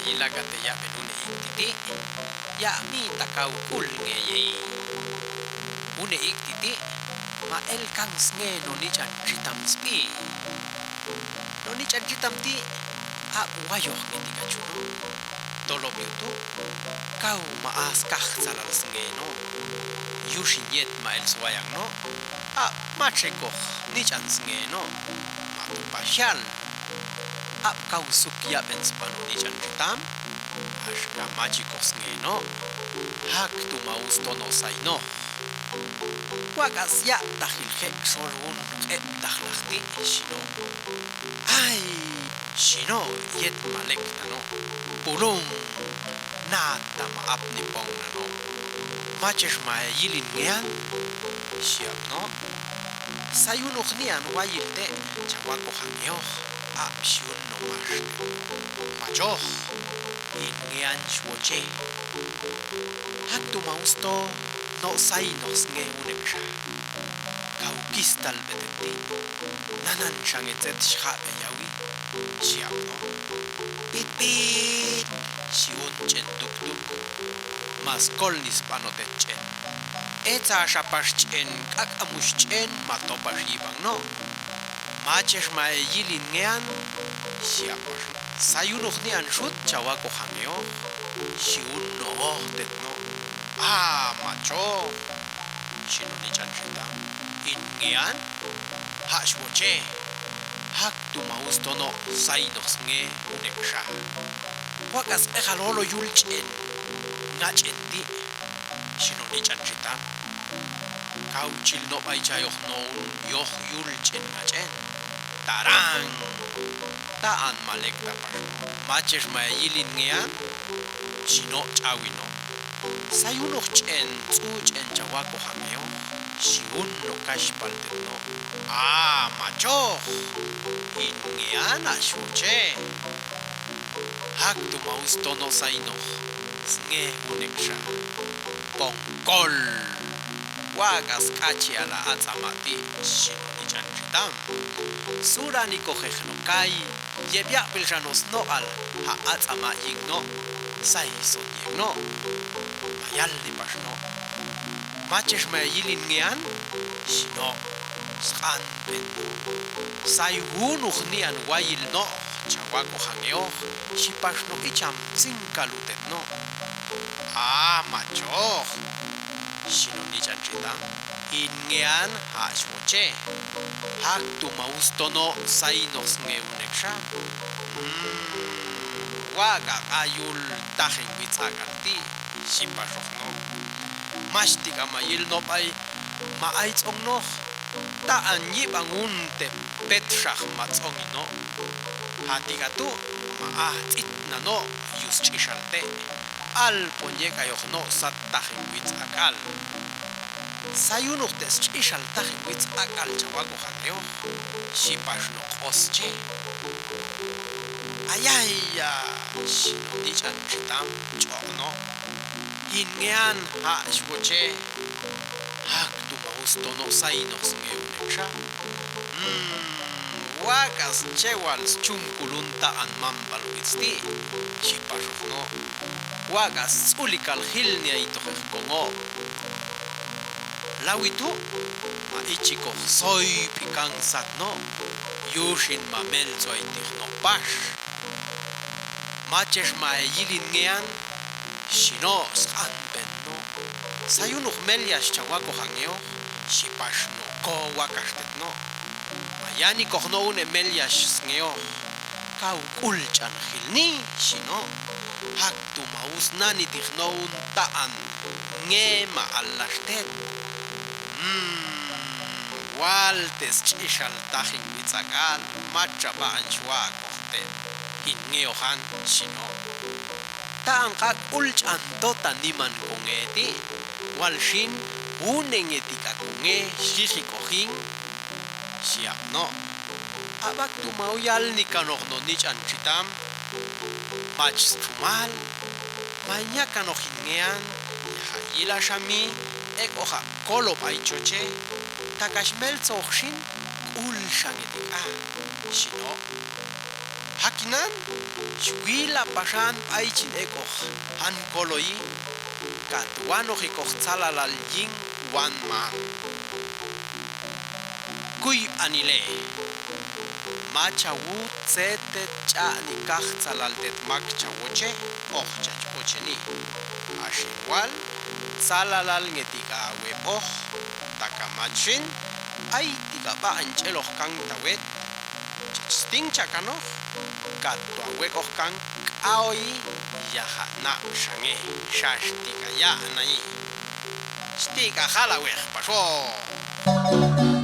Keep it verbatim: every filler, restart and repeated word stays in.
Ila kate yak ben une ikti ti, yak mi takau kul nge yei. Une ikti ti, ma el kang snge no nican citam spi. No nican citam ti, a wayoh nge ti kacuno. Tolop yu tu, kau ma askah salal snge no. Yu sinyet ma el suayang no, a mace koh nican snge no. Ma tu pasial. Ap kau suk yak ben sipanu nican citam, aska maci koh snge no, hak tu mau stono sai no. Wakas yak tahil hek solun kep tahlak ti sino. Ai, sino yet malek tano. Pulung. Nata maap nipong nano. Maces mae yilin ngean. Siap no. Sayunuk nian wayil te, cawa ko hangeoh, ap siun no mas. Macoh. In ngean suoce. Hak tu maus to, no sai no snge unek sya. Kau kistal beteti. Nanan sya ngecet sya yawi. Siap no. Pit pit. Siun cen tuk tuk. Mas kol ni spano te cen. Eca sya pas cen, kak amus cen, mato pas ibang no. Maces mae yilin ngean. Siap pas. Sayunuk nian sut cawa ko hangeoh. Siun no tet no. Ah, maco. Sino ni can sutang. In ngean. Hak suoce. Hak tu maus tono sai no snge unek sya. Wakas e halolo yul cen. Ngacen ti. Sino ni can sutang. Kau cil no pai cayoh noun yoh yul cen ngacen. Tarang. Taan malek tapas. Maces mae yilin ngean. Sino cawi no. Sayunuk cen, cu cen cawa ko hangeoh. Siun no kas palten no. Ah, macoh. In ngean a suoce. Hak tu maus tono sai no. Snge unek sya. Pongkol. Wakas kaci ala aca mati. Sino ni can sutang. Sudah ni ko heh no kai. Ye biak pil sano snoal, ha aca ma ying no, sai so ying no. Mayal ni pas no. Maces mae yilin ngean, sino, skan pen no. Sai hunuk nian wayil no, cawa ko hangeoh, si pas no icam singkalu tet no. Ah, macoh. Sino ni can sutang. In ngean hak suoce. Hak tu maus tono sai no snge unek sya. Hmm, waga kayul taheng wits akal ti. Si pasok no. Mas ti ka mayil no pai. Ma ai cong no. Taan nyi bangun te pet sya ma cong ino. Hati ka tu ma ah cit nano yus cisal te. Al ponye kayo no sat taheng wits akal. Sayunuk te scisal taheng wits akal cawa ko hangeoh. Si pas no kos ce. Ayaya, sino ni can sutang, cok no. In ngean hak suoce. Hak tu maus tono sai no snge unek sya. Hmm, wakas cewal scungkulun taan mambal wits ti. Si pasok no. Wakas culikal hil ni ai toh kongo. Lawi tu, ma ici ko soi pikang sat no. Yusin ma mel soi tih no pas. Maces mae yilin ngean, sino saan pen no. Sayunuk mel yas cawa ko hangeoh, si pas no ko wakas tet no. Mayani ko no une mel yas sngeoh. Kau kul can hil ni, sino. Hak tu maus nani tih no un taan. Nge ma alas tet. Hmm, wal te scisal taheng wits akal, maca baan sua ko tet. In ngeohan, sino. Taan ka kul can to taniman ko nge ti, wal sin, une nge ti ka ko nge, sihi ko hing, siap no. Abak tu mau yal ni kano no ni can sutang. Mac cumal. Manya kano hing ngean. Yaha ila sami. Eko ha kolo pai coce. Takas mel coh sin. Kul sange ti a. Sino. Hakinan, xwila' paxan b'ay chin ek'oj Hankoloy, ka tuwanoji koj tsalalal yin wan ma. Kuy anile, ma chawu tsetet ch'a'ni kaj tsalaltet mak chawoche, oj chach ocheni. Axin wal, tsalalal nge tika web'oj, taka machin, ay tika ba'an ch'eloj kan tawet, chach sting cha'kanoj, ka tuan wek'oj kan k'aoy, yaja' na' xange, xax tika ya' na'i. Stika jala wej paxo.